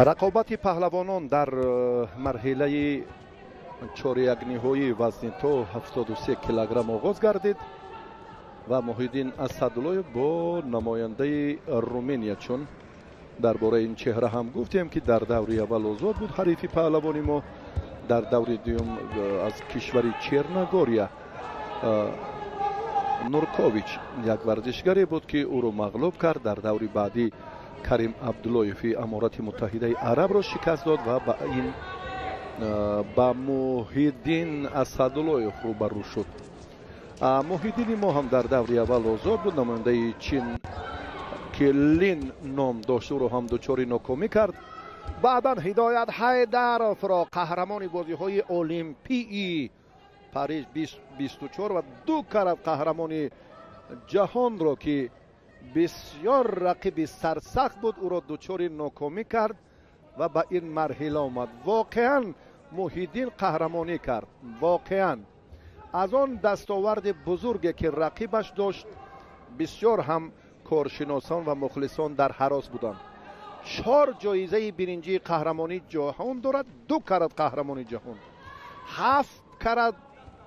Рақобати паҳлавонон дар марҳилаи чорякниҳоӣ вазни то 73 килограмм оғоз гардид ва Муҳиддин Асадуллоев бо намояндаи Руминия, чун дар бораи ин чеҳра ҳам гуфтем, ки дар даври аввал озод буд ҳарифи паҳлавони мо, дар даври дуюм аз кишвари Черногория Нуркович як варзишгаре буд, ки ӯро мағлуб кард. Дар даври баъдӣ Карим Абдуллоеви Аморати Муттаҳидаи Арабро шикаст дод ва ба ин ба Муҳиддин Асадуллоев рӯбарӯ шуд. Муҳиддини мо ҳам дар даври аввал озод буд, намояндаи Чин, ки Лин ном дошт, ӯро ҳам дучори нокомӣ кард. Баъдан Ҳидоят Ҳайдаровро, қаҳрамони бозиҳои Олимпии Париж 24 ва ду карат қаҳрамони ҷаҳонро, ки бисёр рақиби сарсахт буд, ӯро дучори нокомӣ кард ва ба ин марҳила омад. Воқеан Муҳиддин қаҳрамонӣ кард. Воқеан аз он дастоварди бузурге, ки рақибаш дошт, бисёр ҳам коршиносон ва мухлисон дар ҳарос буданд. 4 ҷоизаи биринҷии қаҳрамонии ҷаҳон дорад, 2 карат қаҳрамони ҷаҳон, 7 карат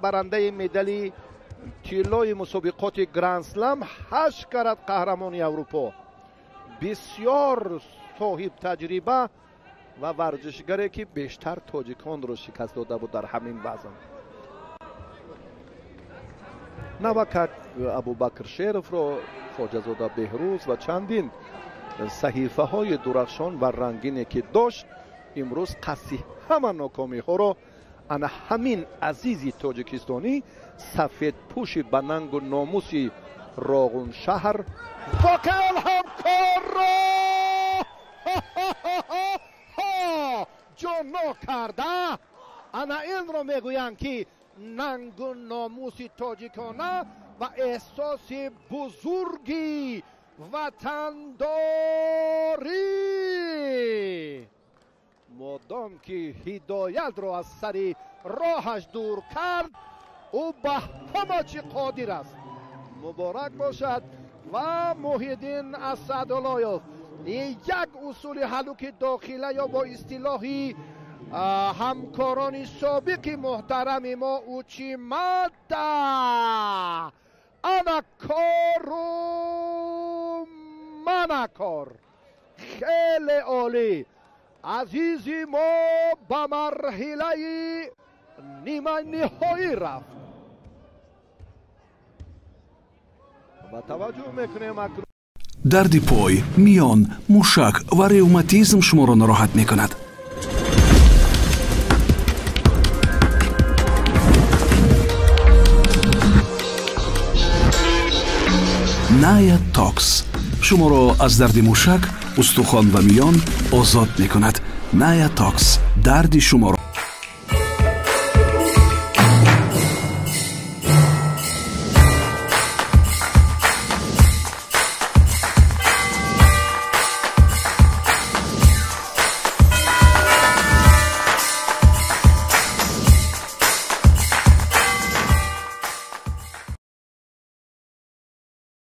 барандаи медали тиллои мусобиқоти Гранд-слам, 8 карат қаҳрамони Аврупо. Бисёр соҳиб таҷриба ва варзишгаре, ки бештар тоҷиконро шикаст дода буд дар ҳамин вазн. Навакак Абубакр Шеровро, Хоҷазода Беҳрӯз ва чандин саҳифаҳои дурахшон ва рангине, ки дошт, имрӯз қасди ҳама нокомиҳоро ана ҳамин азизи тоҷикистонӣ, сафедпӯши ба нангу номуси Роғуншаҳр, воқеан ҳам корро ҷоно карда. Ана инро мегӯянд, ки нангу номуси тоҷикона ва эҳсоси бузурги ватандорӣ. Модом ки Ҳидоятро аз сари роҳаш дур кард, ӯ ба ҳама чӣ қодир аст. Муборак бошад. Ва Муҳиддин Асадуллоев як усули ҳалуки дохила ё бо истилоҳи ҳамкорони собиқи муҳтарами мо учимата, ана кору мана кор. Хеле олӣ. Азизи мо ба марҳилаи ниманиҳоӣ рафт ва таваҷҷӯҳ мекунем акнун. Дарди пой, миён, мушак ва ревматизм шуморо нороҳат мекунад. Ная Токс шуморо аз дарди мушак, устухон ва миён озод мекунад. Ная Токс дарди шуморо.